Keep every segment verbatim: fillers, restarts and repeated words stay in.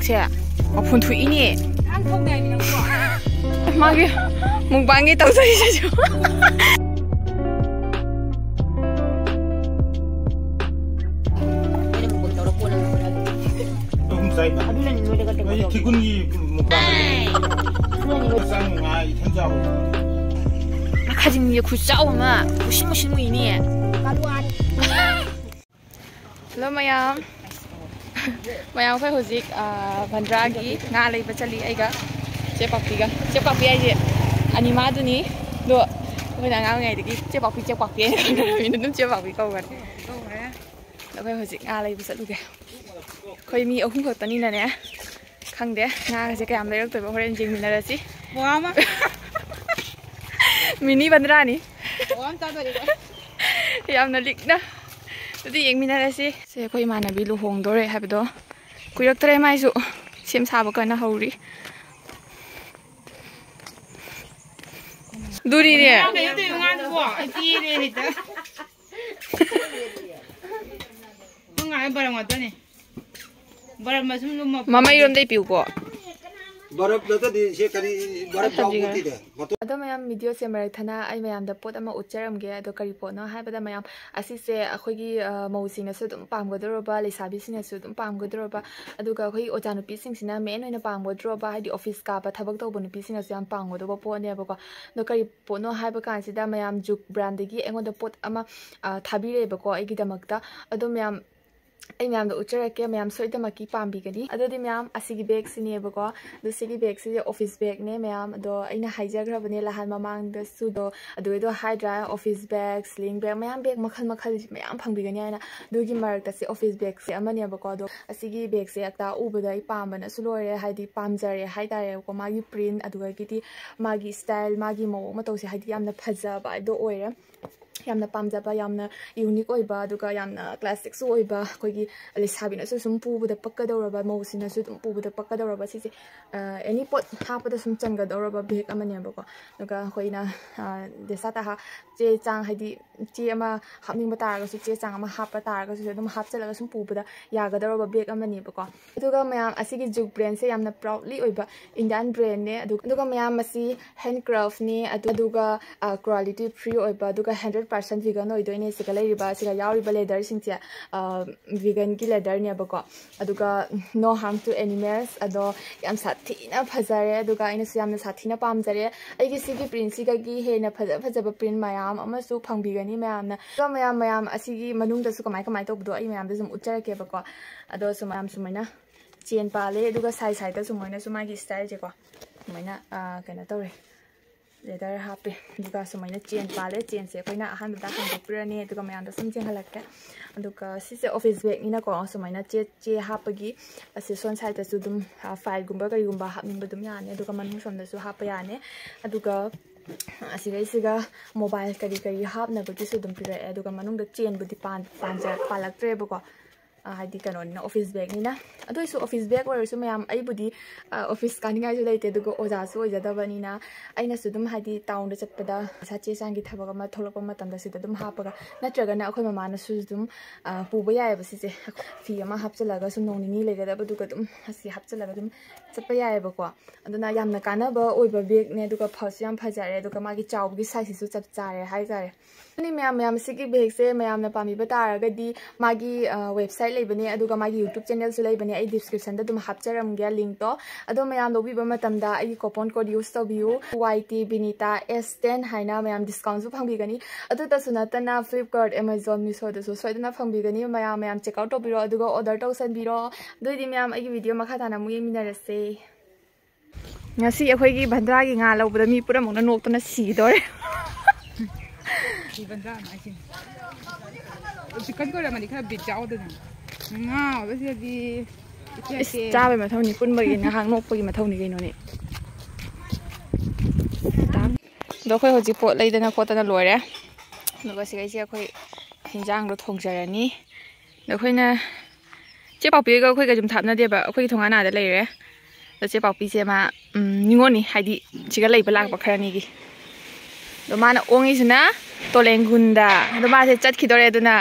ꯁꯦ ꯃꯐꯣꯟ ꯊꯣꯛꯏꯅꯦ꯫ ꯃꯥꯒꯤ ꯃꯨꯛꯕꯥꯡꯒꯤ ꯇꯧꯖꯔꯤꯁꯤꯁꯨ꯫ ꯑꯍꯨꯝ ꯆꯥꯏꯕ꯫ ꯑꯩ ꯊꯤꯒꯨꯟꯒꯤ ꯃꯨꯛꯕꯥꯡ꯫ ꯆꯥꯡ ꯉꯥ ꯏꯊꯟ ꯆꯥꯕ꯫ ꯃꯈꯥꯖꯤꯡꯁꯦ ꯈꯨꯠꯆꯥꯎ ꯑꯃ ꯃꯨꯁꯤꯟ ꯃꯨꯁꯤꯟ ꯃꯨꯏꯅꯦ꯫ ꯍꯜꯂꯣ ꯃꯌꯥꯝ꯫ ꯃꯌꯥꯝ ꯑꯩꯈꯣꯏ ꯍꯧꯖꯤꯛ, ꯑ, ꯕꯟꯗ꯭ꯔꯥꯒꯤ ꯉꯥ ꯂꯩꯕ ꯆꯠꯂꯤ ꯑꯩꯒ ꯆꯦ ꯄꯥꯛꯄꯤꯒ꯫ ꯆꯦ ꯄꯥꯛꯄꯤ ꯍꯥꯏꯁꯦ ꯑꯅꯤꯃꯥꯗꯨꯅꯤ꯫ ꯑꯗꯣ ꯑꯩꯈꯣꯏꯅ ꯑꯉꯥꯡ ꯑꯣꯏꯔꯤꯉꯩꯗꯒꯤ ꯆꯦ ꯄꯥꯛꯄꯤ, ꯆꯦ ꯄꯥꯛꯄꯤ ꯍꯥꯏꯅ ꯈꯪꯅꯔꯃꯤꯅ ꯑꯗꯨꯝ ꯆꯦ ꯄꯥꯛꯄꯤ ꯀꯧꯕꯅꯤ꯫ ꯑꯗꯣ ꯑꯩꯈꯣꯏ ꯍꯧꯖꯤꯛ ꯉꯥ ꯂꯩꯕ ꯆꯠꯂꯨꯒꯦ꯫ ꯑꯩꯈꯣꯏ ꯃꯤ ꯑꯍꯨꯝ ꯈꯛꯇꯅꯤꯅꯅꯦ꯫ ꯈꯪꯗꯦ ꯉꯥꯒꯁꯦ ꯀꯌꯥꯝ ꯂꯩꯔꯛꯇꯣꯏꯕ ꯍꯣꯔꯦꯟ ꯌꯦꯡꯃꯤꯟꯅꯔꯁꯤ꯫ ꯋꯥ ꯑꯃ꯫ ꯃꯤꯅꯤ ꯕꯟꯗ꯭ꯔꯥꯅꯤ꯫ ꯋꯥ ꯑꯃ ꯆꯥꯗꯣꯔꯤꯕ꯫ ꯌꯥꯝꯅ ꯂꯤꯛꯅ꯫ ꯑꯗꯨꯗꯤ ꯌꯦꯡꯃꯤꯟꯅꯔꯁꯤ꯫ ꯁꯦ ꯑꯩꯈꯣꯏ ꯏꯃꯥꯟꯅꯕꯤ ꯂꯨꯍꯣꯡꯗꯣꯔꯦ ꯍꯥꯏꯕꯗꯣ ꯀꯨꯏꯔꯛꯇ꯭ꯔꯦ ꯃꯥꯏꯁꯨ꯫ ꯁꯦꯝ ꯁꯥꯕ ꯀꯟꯅ ꯍꯧꯔꯤ꯫ ꯗꯨꯔꯤꯅꯦ꯫ ꯀꯩꯅꯣ ꯇꯧꯔꯤꯕ ꯉꯥꯗꯨꯕꯣ? ꯑꯩ ꯄꯤꯔꯦ ꯍꯦꯛꯇ꯫ ꯑꯩꯈꯣꯏ ꯉꯥ ꯕꯔꯝ ꯉꯥꯛꯇꯅꯦ꯫ ꯕꯔꯝ ꯃꯁꯨꯝ ꯂꯨꯝꯃ ꯃꯃꯩꯔꯣꯝꯗꯩ ꯄꯤꯌꯨꯀꯣ꯫ ꯕꯔꯞ ꯅꯠꯇꯗꯤ ꯁꯦ ꯀꯔꯤ ꯕꯔꯞ ꯌꯥꯎꯄꯣꯠꯇꯦꯗ꯫ ꯑꯗꯣ ꯃꯌꯥꯝ, ꯚꯤꯗꯤꯑꯣꯁꯦ ꯃꯔꯛ ꯊꯠꯅ ꯑꯩ ꯃꯌꯥꯝꯗ ꯄꯣꯠ ꯑꯃ ꯎꯠꯆꯔꯝꯒꯦ꯫ ꯑꯗꯣ ꯀꯔꯤ ꯄꯣꯠꯅꯣ ꯍꯥꯏꯕꯗ ꯃꯌꯥꯝ, ꯑꯁꯤꯁꯦ ꯑꯩꯈꯣꯏꯒꯤ, ꯑ, ꯃꯧꯁꯤꯡꯅꯁꯨ ꯑꯗꯨꯝ ꯄꯥꯝꯒꯗꯧꯔꯕ, ꯂꯩꯁꯥꯕꯤꯁꯤꯡꯅꯁꯨ ꯑꯗꯨꯝ ꯄꯥꯝꯒꯗꯧꯔꯕ, ꯑꯗꯨꯒ ꯑꯩꯈꯣꯏꯒꯤ ꯑꯣꯖꯥ ꯅꯨꯄꯤꯁꯤꯡꯁꯤꯅ ꯃꯦꯟ ꯑꯣꯏꯅ ꯄꯥꯝꯒꯗꯧꯔꯕ, ꯍꯥꯏꯗꯤ ꯑꯣꯐꯤꯁ ꯀꯥꯕ ꯊꯕꯛ ꯇꯧꯕ ꯅꯨꯄꯤꯁꯤꯡꯅꯁꯨ ꯌꯥꯝ ꯄꯥꯝꯒꯗꯧꯕ ꯄꯣꯠꯅꯦꯕꯀꯣ꯫ ꯑꯗꯣ ꯀꯔꯤ ꯄꯣꯠꯅꯣ ꯍꯥꯏꯕ ꯀꯥꯟꯁꯤꯗ ꯃꯌꯥꯝ ꯖꯨꯛ ꯕ꯭ꯔꯥꯟꯗꯒꯤ ꯑꯩꯉꯣꯟꯗ ꯄꯣꯠ ꯑꯃ, ꯑ, ꯊꯥꯕꯤꯔꯛꯑꯦꯕꯀꯣ ꯑꯩꯒꯤꯗꯃꯛꯇ꯫ ꯑꯗꯣ ꯃꯌꯥꯝ, ꯑꯩ ꯃꯌꯥꯝꯗ ꯎꯠꯆꯔꯛꯀꯦ, ꯃꯌꯥꯝ ꯁꯣꯏꯗꯅꯃꯛꯀꯤ ꯄꯥꯝꯕꯤꯒꯅꯤ꯫ ꯑꯗꯨꯗꯤ ꯃꯌꯥꯝ, ꯑꯁꯤꯒꯤ ꯕꯦꯒꯁꯤꯅꯦꯕꯀꯣ꯫ ꯑꯗꯣ ꯁꯤꯒꯤ ꯕꯦꯒꯁꯤꯗꯤ ꯑꯣꯐꯤꯁ ꯕꯦꯒꯅꯦ ꯃꯌꯥꯝ꯫ ꯑꯗꯣ ꯑꯩꯅ ꯍꯥꯏꯖꯈ꯭ꯔꯕꯅꯦ ꯅꯍꯥꯟ ꯃꯃꯥꯡꯗꯁꯨ꯫ ꯑꯗꯣ ꯑꯗꯨꯒꯤꯗꯣ ꯍꯥꯏꯗ꯭ꯔꯥ, ꯑꯣꯐꯤꯁ ꯕꯦꯒ, ꯁ꯭ꯂꯤꯡ ꯕꯦꯒ, ꯃꯌꯥꯝ ꯕꯦꯒ ꯃꯈꯜ ꯃꯈꯜ ꯃꯌꯥꯝ ꯐꯪꯕꯤꯒꯅꯤ ꯍꯥꯏꯅ꯫ ꯑꯗꯨꯒꯤ ꯃꯔꯛꯇ ꯁꯤ ꯑꯣꯐꯤꯁ ꯕꯦꯒꯁꯦ ꯑꯃꯅꯦꯕꯀꯣ꯫ ꯑꯗꯣ ꯑꯁꯤꯒꯤ ꯕꯦꯒꯁꯦ ꯑꯛꯇ ꯎꯕꯗ ꯑꯩ ꯄꯥꯝꯕꯅꯁꯨ ꯂꯣꯏꯔꯦ, ꯍꯥꯏꯗꯤ ꯄꯥꯝꯖꯔꯦ ꯍꯥꯏꯇꯥꯔꯦꯕꯀꯣ꯫ ꯃꯥꯒꯤ ꯄ꯭ꯔꯤꯟ, ꯑꯗꯨꯗꯒꯤꯗꯤ ꯃꯥꯒꯤ ꯁ꯭ꯇꯥꯏꯜ, ꯃꯥꯒꯤ ꯃꯑꯣꯡ ꯃꯇꯧꯁꯦ ꯍꯥꯏꯗꯤ ꯌꯥꯝꯅ ꯐꯖꯕ ꯍꯥꯏꯗꯣ ꯑꯣꯏꯔꯦ꯫ ꯌꯥꯝꯅ ꯄꯥꯝꯖꯕ, ꯌꯥꯝꯅ ꯌꯨꯅꯤꯛ ꯑꯣꯏꯕ, ꯑꯗꯨꯒ ꯌꯥꯝꯅ ꯀ꯭ꯂꯥꯁꯤꯛꯁꯨ ꯑꯣꯏꯕ, ꯑꯩꯈꯣꯏꯒꯤ ꯂꯩꯁꯥꯕꯤꯅꯁꯨ ꯁꯨꯝ ꯄꯨꯕꯗ ꯄꯛꯀꯗꯧꯔꯕ, ꯃꯧꯁꯤꯡꯅꯁꯨ ꯑꯗꯨꯝ ꯄꯨꯕꯗ ꯄꯛꯀꯗꯧꯔꯕ, ꯁꯤꯁꯦ ꯑꯦꯅꯤ ꯄꯣꯠ ꯍꯥꯞꯄꯗ ꯁꯨꯝ ꯆꯟꯒꯗꯧꯔꯕ ꯕꯦꯒ ꯑꯃꯅꯦꯕꯀꯣ꯫ ꯑꯗꯨꯒ ꯑꯩꯈꯣꯏꯅ ꯗꯦꯁꯥ ꯇꯍꯥ ꯆꯦ ꯆꯥꯡ, ꯍꯥꯏꯗꯤ ꯆꯦ ꯑꯃ ꯍꯥꯞꯅꯤꯡꯕ ꯇꯥꯔꯒꯁꯨ, ꯆꯦ ꯆꯥꯡ ꯑꯃ ꯍꯥꯞꯄ ꯇꯥꯔꯒꯁꯨ ꯑꯗꯨꯝ ꯍꯥꯞꯆꯜꯂꯒ ꯁꯨꯝ ꯄꯨꯕꯗ ꯌꯥꯒꯗꯧꯔꯕ ꯕꯦꯒ ꯑꯃꯅꯦꯕꯀꯣ꯫ ꯑꯗꯨꯒ ꯃꯌꯥꯝ, ꯑꯁꯤꯒꯤ ꯖꯨꯛ ꯕ꯭ꯔꯦꯟꯁꯦ ꯌꯥꯝꯅ ꯄ꯭ꯔꯥꯎꯗꯂꯤ ꯑꯣꯏꯕ ꯏꯟꯗꯤꯌꯥꯟ ꯕ꯭ꯔꯦꯟꯅꯦ꯫ ꯑꯗꯨ-, ꯑꯗꯨꯒ ꯃꯌꯥꯝ, ꯑꯁꯤ ꯍꯦꯟ ꯀ꯭ꯔꯥꯐꯅꯦ, ꯑꯗꯨ-, ꯑꯗꯨꯒ ꯀ꯭ꯋꯥꯂꯤꯇꯤ ꯐ꯭ꯔꯤ ꯑꯣꯏꯕ, ꯑꯗꯨꯒ ꯍꯟꯗ꯭ꯔꯦꯠ ꯄꯥꯔꯁꯦꯟ ꯚꯤꯒꯟ ꯑꯣꯏꯗꯣꯏꯅꯦ꯫ ꯁꯤꯒ ꯂꯩꯔꯤꯕ, ꯁꯤꯒ ꯌꯥꯎꯔꯤꯕ ꯂꯦꯗꯔꯁꯤꯡꯁꯦ ꯚꯤꯒꯟꯒꯤ ꯂꯦꯗꯔꯅꯦꯕꯀꯣ꯫ ꯑꯗꯨꯒ no harm to animals, ꯑꯗꯣ ꯌꯥꯝ ꯁꯥꯊꯤꯅ ꯐꯖꯔꯦ꯫ ꯑꯗꯨꯒ ꯑꯩꯅꯁꯨ ꯌꯥꯝꯅ ꯁꯥꯊꯤꯅ ꯄꯥꯝꯖꯔꯦ꯫ ꯑꯩꯒꯤ ꯁꯤꯒꯤ ꯄ꯭ꯔꯤꯟꯁꯤꯗꯒꯤ ꯍꯦꯟꯅ ꯐꯖ ꯐꯖꯕ ꯄ꯭ꯔꯤꯟ ꯃꯌꯥꯝ ꯑꯃꯁꯨ ꯐꯪꯕꯤꯒꯅꯤ ꯃꯌꯥꯝꯅ꯫ ꯑꯗꯨꯒ ꯃꯌꯥꯝ, ꯃꯌꯥꯝ ꯑꯁꯤꯒꯤ ꯃꯅꯨꯡꯗꯁꯨ ꯀꯃꯥꯏ ꯀꯃꯥꯏ ꯇꯧꯕꯗꯣ ꯑꯩ ꯃꯌꯥꯝꯗ ꯑꯗꯨꯝ ꯎꯠꯆꯔꯛꯀꯦꯕꯀꯣ꯫ ꯑꯗꯣ ꯁꯨꯃꯥꯏ-, ꯌꯥꯝ ꯁꯨꯃꯥꯏꯅ ꯆꯦꯟ ꯄꯥꯜꯂꯦ꯫ ꯑꯗꯨꯒ ꯁꯥꯏ ꯁꯥꯏꯗꯁꯨ ꯃꯣꯏꯅꯁꯨ ꯃꯥꯒꯤ ꯁ꯭ꯇꯥꯏꯜꯁꯦꯀꯣ ꯁꯨꯃꯥꯏꯅ, ꯑ, ꯀꯩꯅꯣ ꯇꯧꯔꯦ, ꯂꯦꯗꯔ ꯍꯥꯞꯄꯦ꯫ ꯑꯗꯨꯒ ꯁꯨꯃꯥꯏꯅ ꯆꯦꯟ ꯄꯥꯜꯂꯦ꯫ ꯆꯦꯟꯁꯦ ꯑꯩꯈꯣꯏꯅ ꯑꯍꯥꯟꯕꯗ ꯍꯥꯡꯗꯣꯛꯄꯤꯔꯅꯤ, ꯑꯗꯨꯒ ꯃꯌꯥꯝꯗ ꯁꯨꯝ ꯆꯦꯟꯍꯜꯂꯛꯀꯦ꯫ ꯑꯗꯨꯒ ꯁꯤꯁꯦ ꯑꯣꯐꯤꯁ ꯕꯦꯒꯅꯤꯅꯀꯣ, ꯁꯨꯃꯥꯏꯅ ꯆꯦ, ꯆꯦ ꯍꯥꯞꯄꯒꯤ ꯑꯁꯤ ꯁꯣꯝ ꯁꯥꯏꯗꯇꯁꯨ ꯑꯗꯨꯝ, ꯑ, ꯐꯥꯏꯜꯒꯨꯝꯕ ꯀꯔꯤꯒꯨꯝꯕ ꯍꯥꯞꯅꯤꯡꯕ ꯑꯗꯨꯝ ꯌꯥꯅꯤ꯫ ꯑꯗꯨꯒ ꯃꯅꯨꯡ ꯁꯣꯝꯗꯁꯨ ꯍꯥꯞꯄ ꯌꯥꯅꯤ꯫ ꯑꯗꯨꯒ ꯑꯁꯤꯗꯩꯁꯤꯒ ꯃꯣꯕꯥꯏꯜ ꯀꯔꯤ ꯀꯔꯤ ꯍꯥꯞꯅꯕꯒꯤꯁꯨ ꯑꯗꯨꯝ ꯄꯤꯔꯛꯑꯦ꯫ ꯑꯗꯨꯒ ꯃꯅꯨꯡꯗ ꯆꯦꯟꯕꯨꯗꯤ ꯄꯥꯟ-, ꯄꯥꯟꯖ-, ꯄꯥꯜꯂꯛꯇ꯭ꯔꯦꯕꯀꯣ꯫ ꯑ, ꯍꯥꯏꯗꯤ ꯀꯩꯅꯣꯅꯤꯅ, ꯑꯣꯐꯤꯁ ꯕꯦꯒꯅꯤꯅ꯫ ꯑꯗꯨ ꯑꯣꯏꯁꯨ ꯑꯣꯐꯤꯁ ꯕꯦꯒ ꯑꯣꯏꯔꯁꯨ ꯃꯌꯥꯝ, ꯑꯩꯕꯨꯗꯤ, ꯑ, ꯑꯣꯐꯤꯁ ꯀꯥꯅꯤꯡꯉꯥꯏꯁꯨ ꯂꯩꯇꯦ, ꯑꯗꯨꯒ ꯑꯣꯖꯥꯁꯨ ꯑꯣꯏꯖꯗꯕꯅꯤꯅ ꯑꯩꯅꯁꯨ ꯑꯗꯨꯝ, ꯍꯥꯏꯗꯤ, ꯇꯥꯎꯟꯗ ꯆꯠꯄꯗ ꯄꯩꯁꯥ ꯆꯦ ꯆꯥꯡꯒꯤ ꯊꯕꯛ ꯑꯃ ꯊꯣꯛꯂꯛꯄ ꯃꯇꯝꯗ ꯁꯤꯗ ꯑꯗꯨꯝ ꯍꯥꯞꯄꯒ, ꯅꯠꯇ꯭ꯔꯒꯅ ꯑꯩꯈꯣꯏ ꯃꯃꯥꯅꯁꯨ ꯑꯗꯨꯝ, ꯑ, ꯄꯨꯕ ꯌꯥꯏꯑꯕ꯫ ꯁꯤꯁꯦ ꯐꯤ ꯑꯃ ꯍꯥꯞꯆꯤꯜꯂꯒ ꯁꯨꯝ ꯅꯣꯡ ꯅꯤꯅꯤ ꯂꯩꯒꯗꯕꯗꯨꯒ ꯑꯗꯨꯝ ꯑꯁꯤ ꯍꯥꯞꯆꯤꯜꯂꯒ ꯑꯗꯨꯝ ꯆꯠꯄ ꯌꯥꯏꯑꯕꯀꯣ꯫ ꯑꯗꯨꯅ ꯌꯥꯝꯅ ꯀꯥꯟꯅꯕ ꯑꯣꯏꯕ ꯕꯦꯒꯅꯦ, ꯑꯗꯨꯒ ꯐꯁꯨ ꯌꯥꯝ ꯐꯖꯔꯦ, ꯑꯗꯨꯒ ꯃꯥꯒꯤ ꯆꯥꯎꯕꯒꯤ ꯁꯥꯏꯖꯁꯤꯁꯨ ꯆꯞ ꯆꯥꯔꯦ ꯍꯥꯏꯇꯥꯔꯦ꯫ ꯑꯗꯨꯅꯤ ꯃꯌꯥꯝ, ꯃꯌꯥꯝ, ꯁꯤꯒꯤ ꯕꯦꯒꯁꯦ ꯃꯌꯥꯝꯅ ꯄꯥꯝꯕꯤꯕ ꯇꯥꯔꯒꯗꯤ ꯃꯥꯒꯤ, ꯑ, ꯋꯦꯕꯁꯥꯏꯠ ꯂꯩꯕꯅꯦ, ꯑꯗꯨꯒ ꯃꯥꯒꯤ YouTube ꯆꯦꯅꯦꯜꯁꯨ ꯂꯩꯕꯅꯦ, ꯑꯩ ꯗꯤꯁꯀ꯭ꯔꯤꯞꯁꯟꯗ ꯑꯗꯨꯝ ꯍꯥꯞꯆꯔꯝꯒꯦ ꯂꯤꯡꯛꯇꯣ꯫ ꯑꯗꯣ ꯃꯌꯥꯝ ꯂꯧꯕꯤꯕ ꯃꯇꯝꯗ ꯑꯩꯒꯤ ꯀꯣꯄꯟ ꯀꯣꯗ ꯌꯨꯁ ꯇꯧꯕꯤꯌꯨ, ꯋꯥꯏ ꯇꯤ ꯕꯤꯅꯤꯇꯥ ꯑꯦꯁ ꯇꯦꯟ ꯍꯥꯏꯅ, ꯃꯌꯥꯝ ꯗꯤꯁꯀꯥꯎꯟꯁꯨ ꯐꯪꯕꯤꯒꯅꯤ꯫ ꯑꯗꯨꯇꯁꯨ ꯅꯠꯇꯅ Flipkart, Amazon, ꯃꯤꯁꯣꯗꯁꯨ ꯁꯣꯏꯗꯅ ꯐꯪꯕꯤꯒꯅꯤ꯫ ꯃꯌꯥꯝ, ꯃꯌꯥꯝ ꯆꯦꯛ ꯑꯥꯎꯠ ꯇꯧꯕꯤꯔꯣ, ꯑꯗꯨꯒ ꯑꯣꯔꯗꯔ ꯇꯧꯁꯟꯕꯤꯔꯣ꯫ ꯑꯗꯨꯑꯣꯏꯗꯤ ꯃꯌꯥꯝ, ꯑꯩꯒꯤ ꯚꯤꯗꯤꯑꯣ ꯃꯈꯥ ꯇꯥꯅ ꯑꯃꯨꯛ ꯌꯦꯡꯃꯤꯟꯅꯔꯁꯦ꯫ ꯉꯁꯤ ꯑꯩꯈꯣꯏꯒꯤ ꯚꯟꯗ꯭ꯔꯥꯒꯤ ꯉꯥ ꯂꯧꯕꯗ ꯃꯤ ꯄꯨꯝꯅꯃꯛꯅ ꯅꯣꯛꯇꯅ ꯁꯤꯗꯣꯔꯦ꯫ ꯁꯤ ꯚꯟꯗ꯭ꯔꯥ ꯍꯥꯏꯁꯦ꯫ ꯆꯤꯛꯀꯟ ꯀꯣꯏꯔꯝꯃꯗꯤ ꯈꯔ ꯕꯤꯠ ꯌꯥꯎꯗꯅ꯫ ꯉꯥꯎꯕꯁꯤꯗꯗꯤ ꯏꯆꯦ ꯏꯁ, ꯏꯆꯦ꯫ ꯆꯥꯕꯩ ꯃꯊꯧꯅꯤ, ꯄꯨꯟꯕꯒꯤ ꯉꯥꯏꯍꯥꯛ ꯅꯣꯛꯄꯒꯤ ꯃꯊꯧꯅꯤ ꯀꯩꯅꯣꯅꯦ꯫ ꯑꯗꯣ ꯑꯩꯈꯣꯏ ꯍꯧꯖꯤꯛ ꯄꯣꯠ ꯂꯩꯗꯅ ꯈꯣꯠꯇꯅ ꯂꯣꯏꯔꯦ꯫ ꯑꯗꯨꯒ ꯁꯤꯒꯩꯁꯦ ꯑꯩꯈꯣꯏ ꯍꯤꯟꯖꯥꯡꯗꯣ ꯊꯣꯡꯖꯔꯅꯤ꯫ ꯑꯗꯣ ꯑꯩꯈꯣꯏꯅ ꯆꯦ ꯄꯥꯛꯄꯤꯒ ꯑꯩꯈꯣꯏꯒ ꯑꯗꯨꯝ ꯊꯥꯞꯅꯗꯦꯕ, ꯑꯩꯈꯣꯏꯒꯤ ꯊꯣꯡꯒꯥꯟ ꯑꯥꯗ ꯂꯩꯔꯦ꯫ ꯑꯗꯣ ꯆꯦ ꯄꯥꯛꯄꯤꯁꯦ ꯃꯥ, ꯎꯝ, ꯅꯤꯉꯣꯜꯅꯤ, ꯍꯥꯏꯗꯤ ꯁꯤꯒ ꯂꯩꯕ ꯂꯥꯛꯄ ꯈꯔꯅꯤꯒꯤ꯫ ꯑꯗꯣ ꯃꯥꯅ ꯑꯣꯡꯉꯤꯁꯤꯅ ꯇꯣꯂꯦꯡꯒꯨꯟꯗ꯫ ꯑꯗꯣ ꯃꯥꯁꯦ ꯆꯠꯈꯤꯗꯣꯔꯦ, ꯑꯗꯨꯅ,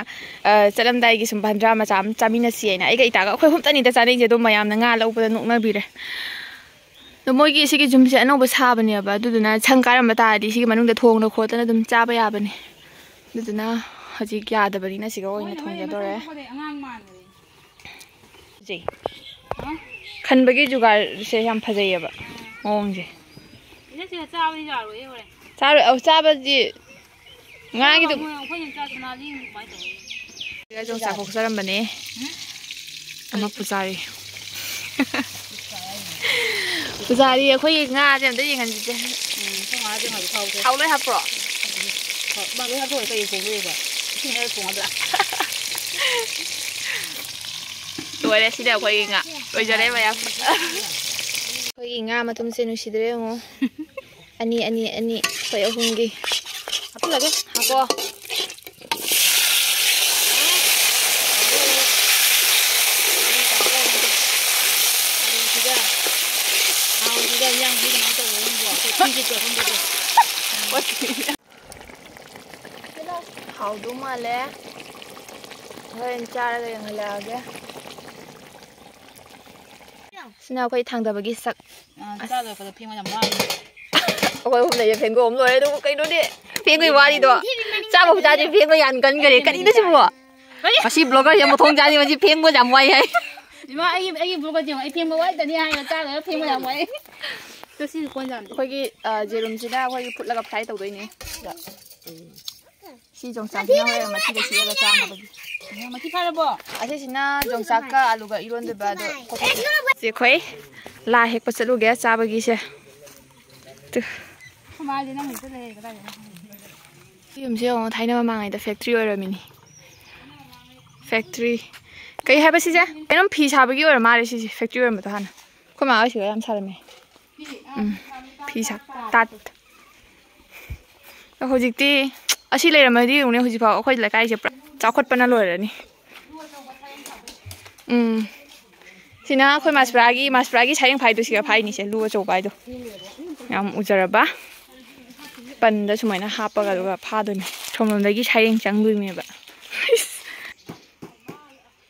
ꯑ, ꯆꯠꯂꯝꯗꯥꯏꯒꯤ ꯁꯨꯝ ꯚꯟꯗ꯭ꯔꯥ ꯃꯆꯥ ꯑꯃ ꯆꯥꯃꯤꯟꯅꯁꯤ ꯍꯥꯏꯅ ꯑꯩꯒ ꯏꯇꯥꯒ ꯑꯩꯈꯣꯏ ꯑꯍꯨꯝꯇꯅꯤꯗ ꯆꯥꯅꯩꯁꯦ꯫ ꯑꯗꯣ ꯃꯌꯥꯝꯅ ꯉꯥ ꯂꯧꯕꯗ ꯅꯣꯛꯅꯕꯤꯔꯦ꯫ ꯑꯗꯣ ꯃꯣꯏꯒꯤ ꯁꯤꯒꯤ ꯌꯨꯝꯁꯦ ꯑꯅꯧꯕ ꯁꯥꯕꯅꯦꯕ, ꯑꯗꯨꯗꯨꯅ ꯁꯪ ꯀꯥꯔꯝꯕ ꯇꯥꯔꯗꯤ ꯁꯤꯒꯤ ꯃꯅꯨꯡꯗ ꯊꯣꯡꯅ ꯈꯣꯠꯇꯅ ꯑꯗꯨꯝ ꯆꯥꯕ ꯌꯥꯕꯅꯦ꯫ ꯑꯗꯨꯗꯨꯅ ꯍꯧꯖꯤꯛ ꯌꯥꯗꯕꯅꯤꯅ ꯁꯤꯒ ꯑꯣꯏꯅ ꯊꯣꯡꯖꯗꯣꯔꯦ꯫ ꯖꯤ꯫ ꯈꯟꯕꯒꯤ ꯖꯨꯒꯥꯔꯁꯦ ꯌꯥꯝ ꯐꯖꯩꯌꯦꯕ ꯃꯑꯣꯡꯁꯦ꯫ ꯏꯆꯦ, ꯁꯤꯗ ꯆꯥꯕꯗꯤ ꯌꯥꯔꯣꯏꯌꯦ ꯍꯣꯔꯦꯟ꯫ ꯆꯥꯔꯣꯏ, ꯑꯧ, ꯆꯥꯕꯗꯤ ꯉꯥꯒꯤꯗꯨ꯫ ꯃꯣꯏ ꯑꯩꯈꯣꯏꯅ ꯆꯥꯛ ꯆꯥꯅꯗꯤ ꯀꯃꯥꯏꯅ ꯇꯧꯅꯤ? ꯁꯤꯗ ꯌꯣꯡꯆꯥꯛ ꯈꯣꯛꯆꯔꯝꯕꯅꯦ꯫ ꯑꯃ ꯄꯨꯖꯥꯔꯤ꯫ ꯄꯨꯖꯥꯔꯤ, ꯑꯩꯈꯣꯏꯒꯤ ꯉꯥꯁꯦ ꯑꯝꯇ ꯌꯦꯡꯍꯟꯁꯤꯁꯦ꯫ ꯎꯝ, ꯑꯩꯈꯣꯏ ꯉꯥꯁꯦ ꯍꯧꯖꯤꯛ ꯐꯥꯎꯗꯦ꯫ ꯊꯥꯎ ꯂꯣꯏ ꯍꯥꯞꯄ꯭ꯔꯣ? ꯍꯣꯏ, ꯃꯥ ꯂꯣꯏ ꯍꯥꯞꯇꯣꯛꯈ꯭ꯔꯦ, ꯀꯩ ꯊꯣꯡꯗꯣꯏꯕ? ꯏꯁꯤꯡ ꯈꯔ ꯊꯣꯡꯉꯗ꯭ꯔꯥ? ꯂꯣꯏꯔꯦ, ꯁꯤꯗ ꯑꯩꯈꯣꯏꯒꯤ ꯉꯥ꯫ ꯂꯣꯏꯖꯔꯦ ꯃꯌꯥꯝ꯫ ꯑꯩꯈꯣꯏꯒꯤ ꯉꯥ ꯃꯇꯨꯝꯁꯦ ꯅꯨꯡꯁꯤꯗ꯭ꯔꯦ ꯌꯦꯡꯉꯣ꯫ ꯑꯅꯤ, ꯑꯅꯤ, ꯑꯅꯤ, ꯑꯩꯈꯣꯏ ꯑꯍꯨꯝꯒꯤ꯫ ꯍꯥꯞꯆꯤꯜꯂꯒꯦ꯫ ꯍꯥꯞꯄꯣ꯫ ꯍꯥꯎꯗꯧ ꯃꯥꯜꯂꯦ꯫ ꯍꯣꯔꯦꯟ ꯆꯥꯔꯒ ꯌꯦꯡꯍꯜꯂꯛꯑꯒꯦ꯫ ꯁꯤꯅ ꯑꯩꯈꯣꯏ ꯊꯥꯡꯗꯕꯒꯤ ꯁꯛ꯫ ꯑ, ꯆꯥ ꯂꯣꯏꯔꯛꯄꯗ ꯐꯦꯡꯕ ꯌꯥꯝ ꯋꯥꯕꯅꯦ꯫ ꯑꯩꯈꯣꯏ ꯑꯍꯨꯝ ꯂꯩꯌꯦ, ꯐꯦꯡꯗꯣꯛꯑꯝ ꯂꯣꯏꯔꯦ꯫ ꯑꯗꯨꯕꯨ ꯀꯩꯅꯣꯅꯦ, ꯐꯦꯡꯕꯒꯤ ꯋꯥꯔꯤꯗꯣ꯫ ꯆꯥꯕꯕꯨ ꯆꯥꯗ꯭ꯔꯤ, ꯐꯦꯡꯕ ꯌꯥꯝ ꯀꯟꯈꯔꯦ꯫ ꯀꯔꯤꯅꯣ ꯁꯤꯕꯣ? ꯃꯁꯤ ꯕ꯭ꯂꯣꯒꯔꯁꯦ ꯃꯊꯣꯡ ꯆꯥꯗꯦ, ꯃꯁꯤ ꯐꯦꯡꯕ ꯌꯥꯝ ꯋꯥꯏ ꯍꯥꯏ꯫ ꯏꯃꯥ, ꯑꯩꯒꯤ, ꯑꯩꯒꯤ ꯕ꯭ꯂꯣꯒꯔꯁꯦ ꯌꯦꯡꯉꯣ, ꯑꯩ ꯐꯦꯡꯕ ꯋꯥꯏꯗꯅꯤ ꯍꯥꯏꯔꯒ ꯆꯥ ꯂꯣꯏꯔ ꯐꯦꯡꯕ ꯌꯥꯝ ꯋꯥꯏ꯫ ꯑꯗꯣ ꯁꯤꯁꯨ ꯀꯣꯟ ꯌꯥꯝꯗꯦ꯫ ꯑꯩꯈꯣꯏꯒꯤ, ꯑ, ꯌꯦꯔꯨꯝꯁꯤꯅ ꯑꯩꯈꯣꯏꯒꯤ ꯐꯨꯠꯂꯒ ꯐ꯭ꯔꯥꯏ ꯇꯧꯗꯣꯏꯅꯦ꯫ ꯁꯤꯗ꯫ ꯁꯤ ꯌꯣꯡꯆꯥꯛꯁꯤꯅ ꯍꯣꯔꯦꯟ ꯃꯊꯤꯗ ꯁꯤꯠꯂꯒ ꯆꯥꯅꯕꯒꯤ꯫ ꯃꯊꯤ ꯐꯥꯔꯕꯣ? ꯑꯁꯤꯁꯤꯅ ꯌꯣꯡꯆꯥꯛꯀ ꯑꯂꯨꯒ ꯏꯔꯣꯟꯗꯣꯏꯕ, ꯑꯗꯣ ꯀꯣꯕꯤ꯫ ꯁꯤ ꯑꯩꯈꯣꯏ ꯂꯥ ꯍꯦꯛꯄ ꯆꯠꯂꯨꯒꯦ ꯆꯥꯕꯒꯤꯁꯦ꯫ ꯇꯨ꯫ ꯑꯩꯈꯣꯏ ꯃꯥꯁꯦ ꯅꯪ ꯍꯦꯛꯇ ꯂꯩ, ꯀꯗꯥꯏꯗꯅꯣ ꯈꯪꯗꯦ꯫ ꯁꯤ ꯌꯨꯝꯁꯦ ꯌꯦꯡꯉꯣ, ꯊꯥꯏꯅ ꯃꯃꯥꯡꯉꯩꯗ ꯐꯦꯛꯇ꯭ꯔꯤ ꯑꯣꯏꯔꯝꯃꯤꯅꯤ꯫ ꯐꯦꯛꯇ꯭ꯔꯤ꯫ ꯀꯩ ꯍꯥꯏꯕ ꯁꯤꯁꯦ? ꯀꯩꯅꯣꯝ ꯐꯤ ꯁꯥꯕꯒꯤ ꯑꯣꯏꯔ ꯃꯥꯜꯂꯦ ꯁꯤꯁꯦ, ꯐꯦꯛꯇ꯭ꯔꯤ ꯑꯣꯏꯔꯝꯕꯗꯣ ꯍꯥꯟꯅ꯫ ꯑꯩꯈꯣꯏ ꯃꯥ ꯍꯣꯏ ꯁꯤꯗ ꯌꯥꯝ ꯁꯥꯔꯝꯃꯦ꯫ ꯎꯝ, ꯐꯤ ꯁꯥ-, ꯇꯥꯠ꯫ ꯑꯗꯣ ꯍꯧꯖꯤꯛꯇꯤ ꯑꯁꯤ ꯂꯩꯔꯝꯃꯗꯤ ꯌꯦꯡꯉꯨꯅꯦ, ꯍꯧꯖꯤꯛꯐꯥꯎ ꯑꯩꯈꯣꯏ ꯂꯩꯀꯥꯏꯁꯦ ꯄꯨꯔꯥ ꯆꯥꯎꯈꯠꯄꯅ ꯂꯣꯏꯔꯅꯤ꯫ ꯎꯝ꯫ ꯁꯤꯅ ꯑꯩꯈꯣꯏ ꯃꯥꯁꯄ꯭ꯔꯥꯒꯤ, ꯃꯥꯁꯄ꯭ꯔꯥꯒꯤ ꯁꯩꯔꯦꯡ ꯐꯥꯏꯗꯣ ꯁꯤꯒ ꯐꯥꯏꯅꯤꯁꯦ, ꯂꯨ ꯑꯆꯧꯕ ꯍꯥꯏꯗꯣ꯫ ꯌꯥꯝ ꯎꯖꯔꯕ꯫ ꯄꯟꯗ ꯁꯨꯃꯥꯏꯅ ꯍꯥꯞꯄꯒ ꯑꯗꯨꯒ ꯐꯥꯗꯣꯏꯅꯦ꯫ ꯁꯣꯝꯂꯣꯝꯗꯒꯤ ꯁꯩꯔꯦꯡ ꯆꯪꯗꯣꯏꯅꯦꯕ꯫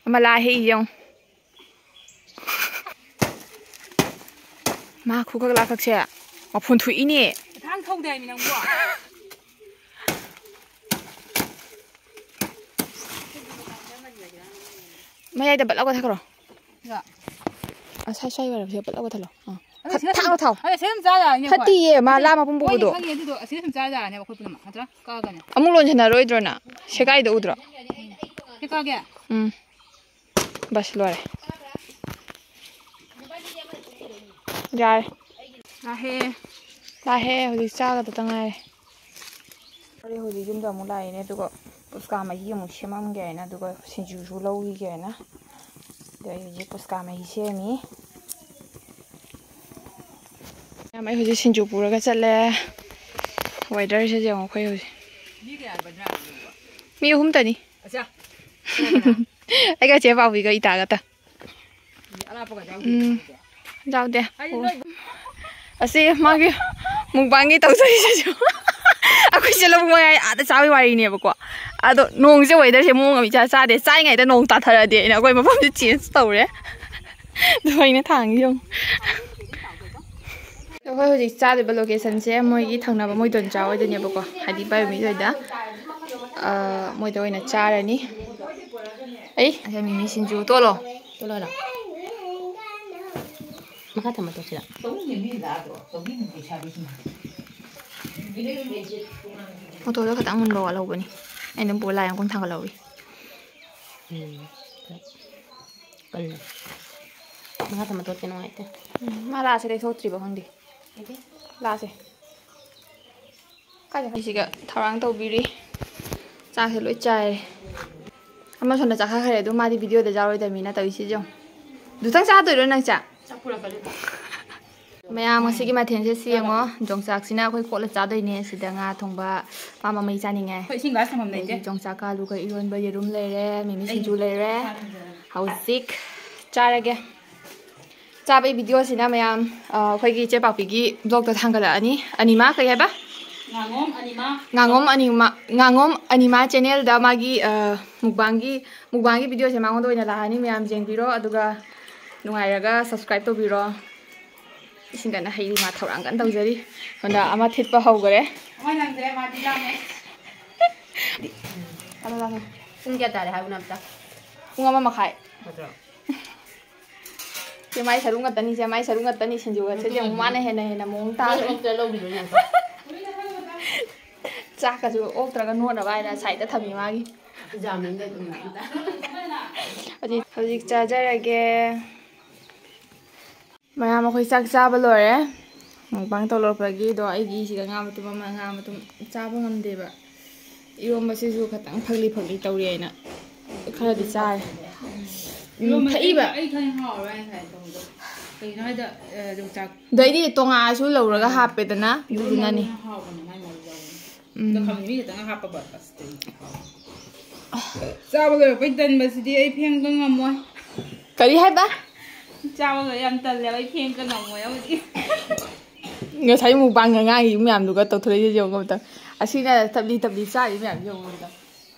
ꯑꯃ ꯂꯥ ꯍꯦꯛꯏ ꯌꯦꯡꯉꯨ꯫ ꯃꯥ ꯈꯨꯀꯛ ꯂꯥꯀꯛꯁꯦ ꯃꯐꯣꯟ ꯊꯣꯛꯏꯅꯦ꯫ ꯊꯥꯡ ꯊꯧꯗꯦ ꯍꯥꯏꯃꯤ ꯅꯪꯕꯣ꯫ ꯃꯌꯥꯏꯗ ꯕꯠ ꯂꯧꯒ ꯊꯛꯈ꯭ꯔꯣ꯫ ꯌꯥ꯫ ꯑꯁꯥꯏ ꯁ꯭ꯋꯥꯏ ꯑꯣꯏꯔꯕꯁꯦ ꯕꯠ ꯂꯧꯒ ꯊꯜꯂꯣ꯫ ꯑꯥ꯫ ꯑꯗꯣ ꯁꯤꯗ ꯊꯥꯡ ꯊꯥꯡ ꯊꯥꯎ꯫ ꯑꯗꯣ ꯁꯤꯗ ꯑꯗꯨꯝ ꯆꯥ ꯌꯥꯔꯅꯤ ꯑꯩꯈꯣꯏ꯫ ꯐꯠꯇꯤꯌꯦ, ꯃꯥ ꯂꯥ ꯃꯄꯨꯝ ꯍꯣꯏꯅꯦ, ꯄꯨꯕꯗꯣ꯫ ꯈꯪꯉꯦ ꯑꯗꯨꯗꯣ ꯑꯁꯤꯗ ꯑꯗꯨꯝ ꯆꯥ ꯌꯥꯔꯅꯦꯕ ꯑꯩꯈꯣꯏ ꯄꯨꯝꯅꯃꯛ꯫ ꯅꯠꯇ꯭ꯔꯥ? ꯀꯛꯑꯒꯅꯦ꯫ ꯑꯃꯨꯛ ꯂꯣꯟꯁꯤꯟꯅꯔꯣꯏꯗ꯭ꯔꯣ ꯅꯪ? ꯁꯦꯒꯥꯏꯗ ꯎꯗ꯭ꯔꯣ? ꯁꯤ ꯀꯛꯑꯒꯦ? ꯎꯝ꯫ ꯕꯁ ꯂꯣꯏꯔꯦ꯫ ꯌꯥꯔꯦ꯫ ꯂꯥꯛꯑꯦ꯫ ꯂꯥꯛꯑꯦ, ꯍꯧꯖꯤꯛ ꯆꯥꯒꯗꯇ ꯉꯥꯏꯔꯦ꯫ ꯑꯩ ꯍꯧꯖꯤꯛ ꯌꯨꯝꯗ ꯑꯃꯨꯛ ꯂꯥꯛꯏꯅꯦ, ꯑꯗꯨꯒ ꯄꯨꯁꯀꯥ ꯃꯍꯤ ꯑꯃꯨꯛ ꯁꯦꯝꯃꯝꯒꯦ ꯍꯥꯏꯅ, ꯑꯗꯨꯒ ꯁꯤꯡꯖꯨꯁꯨ ꯂꯧꯈꯤꯒꯦ ꯍꯥꯏꯅ꯫ ꯑꯗꯣ ꯑꯩ ꯍꯧꯖꯤꯛ ꯄꯨꯁꯀꯥ ꯃꯍꯤ ꯁꯦꯝꯃꯤ꯫ ꯃꯌꯥꯝ, ꯑꯩ ꯍꯧꯖꯤꯛ ꯁꯤꯡꯖꯨ ꯄꯨꯔꯒ ꯆꯠꯂꯦ꯫ ꯋꯦꯗꯔꯁꯦ ꯌꯦꯡꯉꯣ ꯑꯩꯈꯣꯏ ꯍꯧꯖꯤꯛ꯫ ꯃꯤ ꯑꯍꯨꯝꯇꯅꯤ꯫ ꯑꯩꯒ ꯆꯦ ꯄꯥꯎꯕꯤꯒ ꯏꯇꯥꯒꯇ꯫ ꯎꯝ, ꯌꯥꯎꯗꯦ꯫ ꯑꯣ꯫ ꯑꯁꯤ ꯃꯥꯒꯤ ꯃꯨꯛꯕꯥꯡꯒꯤ ꯇꯧꯖꯔꯤꯁꯤꯁꯨ꯫ ꯑꯩꯈꯣꯏꯁꯦ ꯂꯧꯕꯨꯛ ꯃꯌꯥꯏ ꯑꯥꯗ ꯆꯥꯕꯒꯤ ꯋꯥꯔꯤꯅꯦꯕꯀꯣ꯫ ꯑꯗꯣ ꯅꯣꯡꯁꯦ, ꯋꯦꯗꯔꯁꯦ ꯃꯑꯣꯡ ꯑꯃ ꯏꯆꯥ ꯆꯥꯗꯦ꯫ ꯆꯥꯔꯤꯉꯩꯗ ꯅꯣꯡ ꯇꯥꯊꯔꯛꯑꯗꯤ ꯑꯩꯅ ꯑꯩꯈꯣꯏ ꯃꯐꯝꯁꯦ ꯆꯦꯟꯖ ꯇꯧꯔꯦ꯫ ꯑꯗꯨꯃꯥꯏꯅ ꯊꯥꯡꯉꯤ ꯌꯦꯡꯉꯨ꯫ ꯑꯩꯈꯣꯏ ꯍꯧꯖꯤꯛ ꯆꯥꯗꯣꯏꯕ ꯂꯣꯀꯦꯁꯟꯁꯦ ꯃꯣꯏꯒꯤ ꯊꯪꯅꯕ ꯃꯣꯏ ꯗꯣꯟꯆꯥ ꯑꯣꯏꯗꯣꯏꯅꯦꯕꯀꯣ, ꯍꯥꯏꯗꯤ ꯄꯥꯏꯕ ꯃꯤ ꯑꯣꯏꯗ꯫ ꯑ, ꯃꯣꯏꯗ ꯑꯣꯏꯅ ꯆꯥꯔꯅꯤ꯫ ꯑꯩ ꯑꯁꯦ ꯃꯤꯃꯤ ꯁꯤꯡꯖꯨ ꯇꯣꯠꯂꯣ꯫ ꯇꯣꯠꯂꯣ ꯍꯥꯏꯔꯣ? ꯃꯈꯥ ꯊꯝꯃ ꯇꯣꯠꯁꯤꯔ? ꯃꯣꯇꯣꯔꯗꯣ ꯈꯤꯇꯪ ꯃꯨꯟꯕ ꯋꯥꯠꯍꯧꯕꯅꯤ꯫ ꯑꯩꯅ ꯑꯗꯨꯝ ꯄꯨꯔ ꯂꯥꯛꯑꯦ, ꯌꯥꯝ ꯀꯨꯏꯅ ꯊꯥꯡꯒꯠꯍꯧꯋꯤ꯫ ꯎꯝ꯫ ꯀꯜꯂꯦ꯫ ꯃꯈꯥ ꯊꯝꯃ ꯇꯣꯠꯀꯦ ꯅꯨꯡꯉꯥꯏꯇꯦ꯫ ꯎꯝ, ꯃꯥ ꯂꯥꯁꯦ ꯂꯩꯊꯣꯛꯇ꯭ꯔꯤꯕ ꯈꯪꯗꯦ꯫ ꯂꯥꯁꯦ꯫ ꯀꯥꯏꯗ? ꯑꯩꯁꯤꯒ ꯊꯧꯔꯥꯡ ꯇꯧꯕꯤꯔꯤ꯫ ꯆꯥꯛꯁꯦ ꯂꯣꯏ ꯆꯥꯏꯔꯦ꯫ ꯑꯃ ꯁꯣꯝꯗ ꯆꯥꯈꯠꯈ꯭ꯔꯦ, ꯑꯗꯨ ꯃꯥꯗꯤ ꯚꯤꯗꯤꯑꯣꯗ ꯌꯥꯎꯔꯣꯏꯗꯕꯅꯤꯅ ꯇꯧꯔꯤꯁꯤ ꯌꯦꯡꯉꯨ꯫ ꯑꯗꯨꯇꯪ ꯆꯥꯗꯣꯏꯔꯣ ꯅꯪ ꯆꯥꯛ? ꯆꯥꯛ ꯄꯨꯔꯛꯀꯅꯤ꯫ ꯃꯌꯥꯝ, ꯉꯁꯤꯒꯤ ꯃꯊꯦꯜꯁꯦ ꯁꯤ ꯌꯦꯡꯉꯣ꯫ ꯌꯣꯡꯆꯥꯛꯁꯤꯅ ꯑꯩꯈꯣꯏ ꯀꯣꯠꯂ ꯆꯥꯗꯣꯏꯅꯦ꯫ ꯁꯤꯗ ꯉꯥ ꯊꯣꯡꯕ, ꯃꯥ ꯃꯃꯩ ꯆꯥꯅꯤꯡꯉꯦ꯫ ꯑꯩꯈꯣꯏ ꯏꯁꯤꯡ ꯒ꯭ꯂꯥꯁ ꯊꯝꯐꯝ ꯂꯩꯇꯦ꯫ ꯑꯗꯒꯤ ꯌꯣꯡꯆꯥꯛꯀ ꯑꯂꯨꯒ ꯏꯔꯣꯟꯕ, ꯌꯦꯔꯨꯝ ꯂꯩꯔꯦ, ꯃꯤꯃꯤ ꯁꯤꯡꯖꯨ ꯂꯩꯔꯦ, ꯍꯧꯖꯤꯛ ꯆꯥꯔꯒꯦ꯫ ꯆꯥꯕꯒꯤ ꯚꯤꯗꯤꯑꯣꯁꯤꯅ ꯃꯌꯥꯝ, ꯑ, ꯑꯩꯈꯣꯏꯒꯤ ꯏꯆꯦ ꯄꯥꯛꯄꯤꯒꯤ ꯕ꯭ꯂꯣꯛꯇ ꯊꯥꯡꯒꯠꯂꯛꯑꯅꯤ꯫ ꯑꯅꯤꯃꯥ ꯀꯩ ꯍꯥꯏꯕ? ꯉꯥꯉꯣꯝ ꯑꯅꯤꯃꯥ꯫ ꯉꯥꯉꯣꯝ ꯑꯅꯤꯃꯥ, ꯉꯥꯉꯣꯝ ꯑꯅꯤꯃꯥ ꯆꯦꯅꯦꯜꯗ ꯃꯥꯒꯤ, ꯑ, ꯃꯨꯛꯕꯥꯡꯒꯤ, ꯃꯨꯛꯕꯥꯡꯒꯤ ꯚꯤꯗꯤꯑꯣꯁꯦ ꯃꯉꯣꯟꯗ ꯑꯣꯏꯅ ꯂꯥꯛꯑꯅꯤ꯫ ꯃꯌꯥꯝ ꯌꯦꯡꯕꯤꯔꯣ, ꯑꯗꯨꯒ ꯅꯨꯡꯉꯥꯏꯔꯒ ꯁꯕꯁꯀ꯭ꯔꯥꯏꯕ ꯇꯧꯕꯤꯔꯣ꯫ ꯏꯁꯤꯡ ꯀꯟꯅ ꯍꯩꯔꯤ, ꯃꯥ ꯊꯧꯔꯥꯡ ꯀꯟꯅ ꯇꯧꯖꯔꯤ꯫ ꯁꯣꯝꯗ ꯑꯃ ꯊꯤꯠꯄ ꯍꯧꯈꯔꯦ꯫ ꯑꯃ ꯅꯪꯗ꯭ꯔꯦ, ꯃꯥꯗꯤ ꯂꯥꯝꯃꯦ꯫ ꯂꯥꯛꯑꯣ, ꯂꯥꯛꯑꯣ꯫ ꯄꯨꯡ ꯀꯌꯥ ꯇꯥꯔꯦ ꯍꯥꯏꯕꯅꯣ ꯑꯝꯇ? ꯄꯨꯡ ꯑꯃ ꯃꯈꯥꯏ꯫ ꯅꯠꯇ꯭ꯔꯣ? ꯁꯦ ꯃꯥꯏ ꯁꯔꯨꯛ ꯉꯥꯛꯇꯅꯤ, ꯁꯦ ꯃꯥꯏ ꯁꯔꯨꯛ ꯉꯥꯛꯇꯅꯤ꯫ ꯁꯤꯡꯖꯨꯒ ꯁꯦ ꯑꯃꯨꯛ ꯃꯥꯅ ꯍꯦꯟꯅ ꯍꯦꯟꯅ ꯃꯑꯣꯡ ꯇꯥꯔꯦ꯫ ꯃꯥꯅ ꯑꯣꯛꯇ ꯂꯧꯈꯤꯗꯣꯏꯅꯦ ꯑꯝꯇ꯫ ꯆꯥꯛꯀꯁꯨ ꯑꯣꯛꯇ꯭ꯔꯒ ꯅꯣꯠꯅꯕ ꯍꯥꯏꯅ ꯁꯥꯏꯗ ꯊꯝꯃꯤ ꯃꯥꯒꯤ꯫ ꯖꯥꯃꯤꯟꯗ ꯑꯗꯨꯝ ꯂꯥꯛꯑꯦ꯫ ꯍꯧꯖꯤꯛ, ꯍꯧꯖꯤꯛ ꯆꯥꯖꯔꯒꯦ꯫ ꯃꯌꯥꯝ ꯑꯩꯈꯣꯏ ꯆꯥꯛ ꯆꯥꯕ ꯂꯣꯏꯔꯦ꯫ ꯃꯨꯛꯕꯥꯡ ꯇꯧꯔꯛꯄꯒꯤꯗꯣ ꯑꯩꯒꯤ ꯁꯤꯗ ꯉꯥ ꯃꯇꯨꯝ ꯑꯃ, ꯉꯥ ꯃꯇꯨꯝ ꯆꯥꯕ ꯉꯝꯗꯦꯕ꯫ ꯏꯔꯣꯝꯕꯁꯤꯁꯨ ꯈꯇꯪ ꯐꯛꯂꯤ ꯐꯛꯂꯤ ꯇꯧꯔꯤ ꯍꯥꯏꯅ ꯈꯔꯗꯤ ꯆꯥꯔꯦ꯫ ꯎꯝ, ꯏꯔꯣꯝꯕꯁꯦ ꯊꯛꯏꯕ꯫ ꯑꯩ ꯈꯪꯉꯦ ꯍꯥꯎꯔꯣꯏ ꯍꯥꯏꯅ ꯊꯥꯏ ꯇꯧꯕꯗꯣ꯫ ꯀꯩꯒꯤꯅꯣ ꯍꯥꯏꯗ, ꯑ, ꯌꯣꯡꯆꯥꯛ ꯑꯗꯩꯗꯤ ꯇꯣꯉꯥꯟꯅꯁꯨ ꯂꯧꯔꯒ ꯍꯥꯞꯄꯦꯗꯅ, ꯏꯔꯣꯝꯕ ꯑꯗꯨꯗꯨꯅꯅꯤ꯫ ꯍꯥꯎꯕꯅꯦ ꯃꯥꯏ ꯃꯔꯨ ꯌꯥꯎꯕꯅꯦ꯫ ꯎꯝ꯫ ꯑꯗꯣ ꯈꯥꯃꯦꯟ ꯃꯤ ꯈꯤꯇꯪ ꯍꯥꯞꯄꯕ ꯑꯁ꯫ ꯆꯥꯕ ꯂꯣꯏꯔꯛꯄꯩ ꯇꯟꯕꯁꯤꯗꯤ ꯑꯩ ꯐꯦꯡꯕ ꯉꯝꯃꯣꯏ꯫ ꯀꯔꯤ ꯍꯥꯏꯕ? ꯆꯥꯕ ꯂꯣꯏꯔ ꯌꯥꯝ ꯇꯜꯂꯦꯕ, ꯑꯩ ꯐꯦꯡꯕ ꯉꯝꯃꯣꯏ ꯍꯧꯖꯤꯛ꯫ ꯉꯁꯥꯏ ꯃꯨꯛꯕꯥꯡ ꯑꯉꯥꯡꯒꯤ ꯃꯌꯥꯝꯗꯨꯒ ꯇꯧꯊꯣꯔꯛꯏꯁꯦ ꯌꯦꯡꯉꯣ ꯑꯝꯇ꯫ ꯑꯁꯤꯅ ꯇꯞꯂꯤ ꯇꯞꯂꯤ ꯆꯥꯔꯤ ꯃꯌꯥꯝ ꯌꯦꯡꯉꯣ ꯑꯝꯇ꯫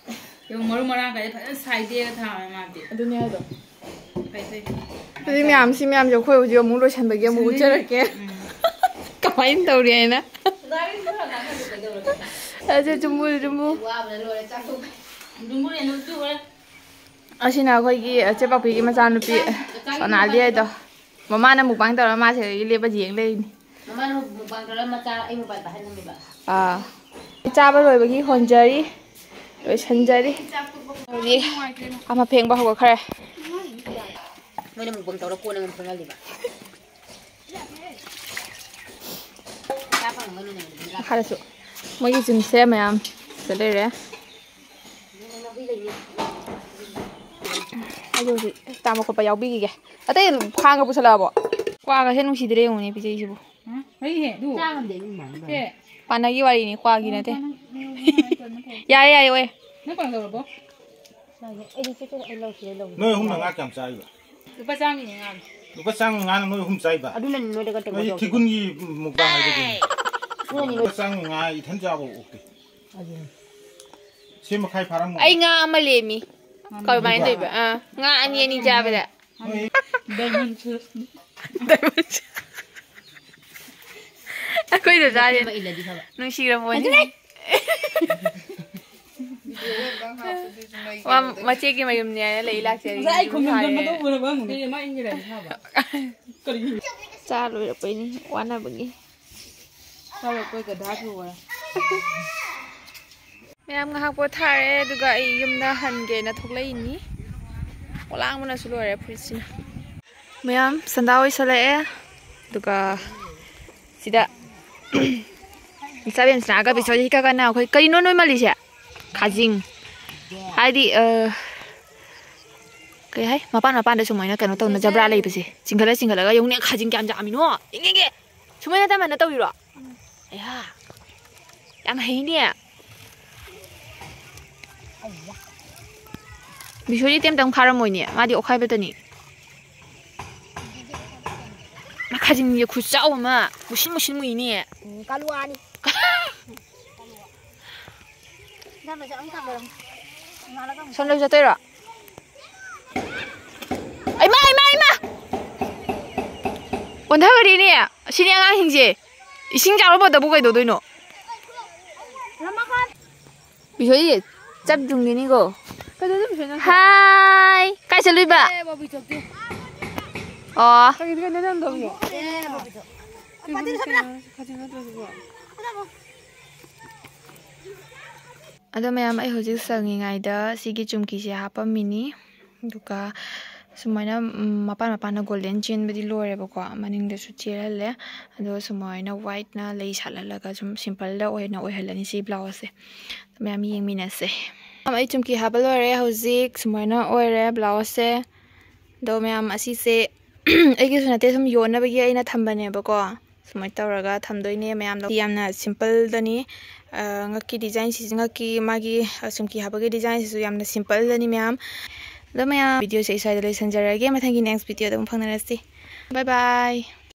ꯌꯦꯡꯉꯣ, ꯃꯔꯨ ꯃꯔꯥꯡ ꯀꯥꯏꯗꯤ ꯐꯖꯅ ꯁꯥꯏꯗꯦꯛꯑꯒ ꯊꯝꯃꯦ ꯃꯥꯗꯤ꯫ ꯑꯗꯨꯅꯦ ꯍꯥꯏꯗꯣ꯫ ꯐꯩ, ꯐꯩ꯫ ꯑꯗꯨꯗꯤ ꯃꯌꯥꯝ, ꯁꯤ ꯃꯌꯥꯝꯁꯦ ꯑꯩꯈꯣꯏ ꯍꯧꯖꯤꯛ ꯑꯃꯨꯛ ꯂꯣꯏꯁꯟꯕꯒꯤ ꯑꯃꯨꯛ ꯂꯣꯏꯁꯟꯕꯒꯤ꯫ ꯎꯠꯆꯔꯛꯀꯦ꯫ ꯎꯝ꯫ ꯀꯃꯥꯏꯅ ꯇꯧꯔꯤ ꯍꯥꯏꯅ꯫ ꯑꯁꯦ ꯆꯨꯝꯕꯨ, ꯆꯨꯝꯕꯨ꯫ ꯋꯥꯕꯅ ꯂꯣꯏꯔꯦ, ꯆꯥꯛ ꯊꯣꯡꯕ꯫ ꯆꯨꯝꯕꯨ ꯔꯦꯅꯨ ꯆꯨ ꯍꯣꯔꯦꯟ꯫ ꯑꯁꯤꯅ ꯑꯩꯈꯣꯏꯒꯤ, ꯑ, ꯆꯦ ꯄꯥꯛꯄꯤꯒꯤ ꯃꯆꯥꯅꯨꯄꯤ ꯁꯣꯅꯥꯂꯤ ꯍꯥꯏꯗꯣ꯫ ꯃꯃꯥꯅ ꯃꯨꯛꯕꯥꯡ ꯇꯧꯔ ꯃꯥꯁꯦ ꯂꯦꯞꯄ ꯌꯦꯡ ꯂꯩꯔꯤꯅꯤ꯫ ꯃꯃꯥꯅ ꯃꯨꯛꯕꯥꯡ ꯇꯧꯔ ꯃꯆꯥ ꯑꯩ ꯃꯣꯕꯥꯏꯜ ꯄꯥꯏꯍꯟꯕꯅꯦꯕ꯫ ꯑꯥ꯫ ꯆꯥꯕ ꯂꯣꯏꯕꯒꯤ ꯍꯣꯟꯖꯔꯤ, ꯂꯣꯏꯁꯟꯖꯔꯤ꯫ ꯍꯧꯖꯤꯛ ꯑꯃ ꯐꯦꯡꯕ ꯍꯧꯒꯠꯈ꯭ꯔꯦ꯫ ꯃꯣꯏꯅ ꯃꯨꯛꯕꯥꯡ ꯇꯧꯔ ꯀꯣꯟꯅ ꯑꯃꯨꯛ ꯐꯦꯡꯍꯜꯂꯤꯕ꯫ ꯃꯈꯥꯗꯁꯨ ꯃꯣꯏꯒꯤ ꯖꯤꯝꯁꯦ ꯃꯌꯥꯝ ꯁꯤꯗ ꯂꯩꯔꯦ꯫ ꯑꯩꯁꯨ ꯍꯧꯖꯤꯛ ꯆꯥꯝꯕ ꯈꯣꯠꯄ ꯌꯥꯎꯕꯤꯈꯤꯒꯦ꯫ ꯑꯇꯩ ꯈꯥꯡꯒ ꯄꯨꯁꯜꯂꯛꯑꯕꯣ? ꯀ꯭ꯋꯥꯒꯁꯦ ꯅꯨꯡꯁꯤꯗ꯭ꯔꯦ ꯌꯦꯡꯉꯨꯅꯦ ꯄꯤꯖꯩꯁꯤꯕꯨ꯫ ꯍꯩꯍꯦ ꯑꯗꯨ꯫ ꯆꯥꯉꯝꯗꯦ ꯏꯃꯥꯟꯅꯕ꯫ ꯑꯦ꯫ ꯄꯥꯟꯅꯒꯤ ꯋꯥꯔꯤꯅꯤ, ꯀ꯭ꯋꯥꯒꯤ ꯅꯠꯇꯦ꯫ ꯅꯪ, ꯅꯪ, ꯅꯪ, ꯅꯪ, ꯅꯪ, ꯌꯥꯔꯦ, ꯌꯥꯔꯦ, ꯑꯣꯏ꯫ ꯅꯪ ꯀꯩꯅꯣ ꯇꯧꯔꯕꯣ? ꯅꯣꯏ ꯑꯍꯨꯝꯅ ꯉꯥ ꯀꯌꯥꯝ ꯆꯥꯔꯤꯕ? ꯂꯨꯄꯥ ꯆꯥꯝꯃꯒꯤꯅꯦ ꯉꯥꯗꯣ꯫ ꯂꯨꯄꯥ ꯆꯥꯝꯃꯒꯤ ꯉꯥꯅ ꯅꯣꯏ ꯑꯍꯨꯝ ꯆꯥꯏꯕ? ꯑꯗꯨꯅꯅꯤ ꯅꯣꯏꯗꯒ ꯇꯧꯕ ꯑꯩ ꯌꯥꯎꯗꯕ꯫ ꯊꯤꯒꯨꯟꯒꯤ ꯃꯨꯛꯕꯥꯡ ꯍꯥꯏꯕꯗꯨꯅꯤ꯫ ꯅꯣꯏꯅꯤ ꯂꯨꯄꯥ ꯆꯥꯝꯃꯒꯤ ꯉꯥ ꯏꯊꯟ ꯆꯥꯕ ꯑꯣꯛꯇꯦ꯫ ꯑꯗꯨꯅꯤ꯫ ꯁꯤ ꯃꯈꯥꯏ ꯐꯥꯔꯝꯃꯣ꯫ ꯑꯩ ꯉꯥ ꯑꯃ ꯂꯦꯝꯃꯤ꯫ ꯀꯃꯥꯏꯅ ꯇꯧꯔꯤꯕ? ꯑꯥ, ꯉꯥ ꯑꯅꯤ ꯑꯅꯤ ꯆꯥꯕꯗ꯫ ꯅꯣꯏ ꯗꯥꯏꯃꯟꯁꯨ꯫ ꯑꯩꯈꯣꯏꯗ ꯆꯥꯁꯦ꯫ ꯅꯨꯡꯁꯤꯈ꯭ꯔ ꯄꯣꯠꯅꯤ꯫ ꯋꯥ, ꯃꯆꯦꯒꯤ ꯃꯌꯨꯝꯅꯦ ꯍꯥꯏꯅ ꯂꯩ ꯂꯥꯛꯆꯔꯤ꯫ ꯉꯁꯥꯏ ꯑꯩ ꯈꯣꯡ ꯌꯨꯝ ꯍꯥꯏꯔꯦ꯫ ꯅꯝꯕꯗꯣ ꯎꯔꯕ ꯍꯪꯉꯨꯅꯦ꯫ ꯃꯥ ꯏꯟꯖꯤꯟ ꯂꯩ ꯍꯥꯏꯕ꯫ ꯀꯔꯤꯒꯤꯅꯣ? ꯆꯥ ꯂꯣꯏꯔꯛꯄꯩꯅꯤ, ꯋꯥꯅꯕꯒꯤ꯫ ꯆꯥ ꯂꯣꯏꯔꯛꯄꯩ ꯒꯙꯥ ꯊꯨ ꯋꯥꯏ꯫ ꯃꯌꯥꯝ ꯉꯥꯏꯍꯥꯛ ꯄꯣꯊꯥꯔꯦ, ꯑꯗꯨꯒ ꯑꯩ ꯌꯨꯝꯗ ꯍꯟꯒꯦꯅ ꯊꯣꯛꯂꯛꯏꯅꯤ꯫ ꯄꯣꯂꯥꯡꯕꯅꯁꯨ ꯂꯣꯏꯔꯦ ꯐꯨꯔꯤꯠꯁꯤꯅ꯫ ꯃꯌꯥꯝ ꯁꯟꯗꯥ ꯑꯣꯏꯁꯜꯂꯛꯑꯦ, ꯑꯗꯨꯒ ꯁꯤꯗ ꯏꯆꯥꯕꯦꯝꯁꯅꯥꯒ ꯕꯤꯁꯣꯖꯤꯠꯀꯒꯅ ꯑꯩꯈꯣꯏ ꯀꯔꯤꯅꯣ ꯅꯣꯏ ꯃꯜꯂꯤꯁꯦ? ꯈꯥꯖꯤꯡ꯫ ꯍꯥꯏꯗꯤ, ꯑ, ꯀꯩ ꯍꯥꯏ? ꯃꯄꯥꯟ ꯃꯄꯥꯟꯗ ꯁꯨꯃꯥꯏꯅ ꯀꯩꯅꯣ ꯇꯧꯅ ꯖꯕ꯭ꯔꯥ ꯂꯩꯕꯁꯦ꯫ ꯆꯤꯡꯈꯠꯂ ꯆꯤꯡꯈꯠꯂꯒ ꯌꯦꯡꯉꯨꯅꯦ, ꯈꯥꯖꯤꯡ ꯀꯌꯥꯝ ꯌꯥꯝꯃꯤꯅꯣ꯫ ꯌꯦꯡꯒꯦ, ꯌꯦꯡꯒꯦ꯫ ꯁꯨꯃꯥꯏꯅ ꯇꯝꯕ ꯅꯠꯇꯧꯔꯤꯔꯣ? ꯑꯌꯥ, ꯌꯥꯝ ꯍꯩꯅꯦ꯫ ꯕꯤꯁꯣꯖꯤꯠꯇꯤ ꯑꯝꯇꯪ ꯐꯥꯔꯝꯃꯣꯏꯅꯦ, ꯃꯥꯗꯤ ꯑꯣꯠꯈꯥꯏꯕꯇꯅꯤ꯫ ꯈꯥꯖꯤꯡꯁꯦ ꯈꯨꯆꯥꯎ ꯑꯃ, ꯃꯨꯁꯤꯟ ꯃꯨꯁꯤꯟ ꯃꯨꯏꯅꯦ꯫ ꯎꯝ, ꯀꯥꯂꯨꯋꯥꯅꯤ꯫ ꯁꯣꯝꯗꯁꯨ ꯆꯠꯇꯣꯏꯔꯣ? ꯏꯃꯥ, ꯏꯃꯥ, ꯏꯃꯥ! ꯑꯣꯟꯊꯈ꯭ꯔꯦꯅꯦ ꯑꯁꯤꯅꯤ ꯑꯉꯥꯡꯁꯤꯡꯁꯦ꯫ ꯏꯁꯤꯡ ꯆꯥꯎꯔꯛꯄꯗꯕꯨ ꯀꯩꯗꯧꯗꯣꯏꯅꯣ? ꯕꯤꯁꯣꯏ, ꯆꯞ ꯌꯨꯡꯈꯤꯅꯤꯀꯣ꯫ ꯀꯩꯗꯧꯗꯣꯏ ꯕꯤꯁꯣꯏ ꯅꯪ? ꯍꯥꯏ! ꯀꯥꯏ ꯆꯠꯂꯨꯏꯕ? ꯑꯦ, ꯕꯣꯕꯤ ꯊꯣꯛꯇꯦ꯫ ꯑꯣ꯫ ꯀꯔꯤꯗ ꯀꯩꯅꯣ ꯅꯪ ꯇꯧꯔꯤꯁꯦ? ꯑꯦ, ꯕꯣꯕꯤ ꯊꯣꯛ꯫ ꯀꯩꯅꯣ ꯅꯠꯇ꯭ꯔꯣ ꯁꯤꯕꯣ? ꯑꯗꯣ ꯃꯌꯥꯝ, ꯑꯩ ꯍꯧꯖꯤꯛ ꯁꯪꯉꯤꯉꯩꯗ ꯁꯤꯒꯤ ꯆꯨꯝꯀꯤꯁꯦ ꯍꯥꯞꯄꯝꯃꯤꯅꯤ꯫ ꯑꯗꯨꯒ ꯁꯨꯃꯥꯏꯅ, ꯎꯝ, ꯃꯄꯥꯟ ꯃꯄꯥꯟꯗ ꯒꯣꯜꯗꯦꯟ ꯆꯦꯟꯕꯗꯤ ꯂꯣꯏꯔꯦꯕꯀꯣ, ꯃꯅꯤꯡꯗꯁꯨ ꯆꯦꯜꯍꯜꯂꯦ꯫ ꯑꯗꯣ ꯁꯨꯃꯥꯏꯅ ꯋꯥꯏꯠꯅ ꯂꯩ ꯁꯥꯠꯍꯜꯂꯒ ꯁꯨꯝ ꯁꯤꯝꯄꯜꯗ ꯑꯣꯏꯅ ꯑꯣꯏꯍꯜꯂꯅꯤ ꯁꯤ ꯕ꯭ꯂꯥꯎꯁꯁꯦ꯫ ꯃꯌꯥꯝ ꯌꯦꯡꯃꯤꯟꯅꯁꯦ꯫ ꯑꯩ ꯆꯨꯝꯀꯤ ꯍꯥꯞꯄ ꯂꯣꯏꯔꯦ ꯍꯧꯖꯤꯛ꯫ ꯁꯨꯃꯥꯏꯅ ꯑꯣꯏꯔꯦ ꯕ꯭ꯂꯥꯎꯁꯁꯦ꯫ ꯑꯗꯣ ꯃꯌꯥꯝ, ꯑꯁꯤꯁꯦ ꯑꯩꯒꯤꯁꯨ ꯅꯠꯇꯦ, ꯁꯨꯝ ꯌꯣꯟꯅꯕꯒꯤ ꯑꯩꯅ ꯊꯝꯕꯅꯦꯕꯀꯣ꯫ ꯁꯨꯃꯥꯏꯅ ꯇꯧꯔꯒ ꯊꯝꯗꯣꯏꯅꯦ ꯃꯌꯥꯝꯗꯣ꯫ ꯌꯥꯝꯅ ꯁꯤꯝꯄꯜꯗꯅꯤ꯫ ꯑ, ꯉꯛꯀꯤ ꯗꯤꯖꯥꯏꯟꯁꯤꯁꯨ, ꯉꯛꯀꯤ ꯃꯥꯒꯤ, ꯑ, ꯁꯨꯝꯀꯤ ꯍꯥꯞꯄꯒꯤ ꯗꯤꯖꯥꯏꯟꯁꯤꯁꯨ ꯌꯥꯝꯅ ꯁꯤꯝꯄꯜꯗꯅꯤ ꯃꯌꯥꯝ꯫ ꯑꯗꯣ ꯃꯌꯥꯝ, ꯚꯤꯗꯤꯑꯣꯁꯦ ꯑꯩ ꯁ꯭ꯋꯥꯏꯗ ꯂꯣꯏꯁꯤꯟꯖꯔꯒꯦ꯫ ꯃꯊꯪꯒꯤ ꯅꯦꯛꯁ ꯚꯤꯗꯤꯑꯣꯗ ꯑꯃꯨꯛ ꯐꯪꯅꯔꯁꯤ꯫ ꯕꯥꯏ ꯕꯥꯏ꯫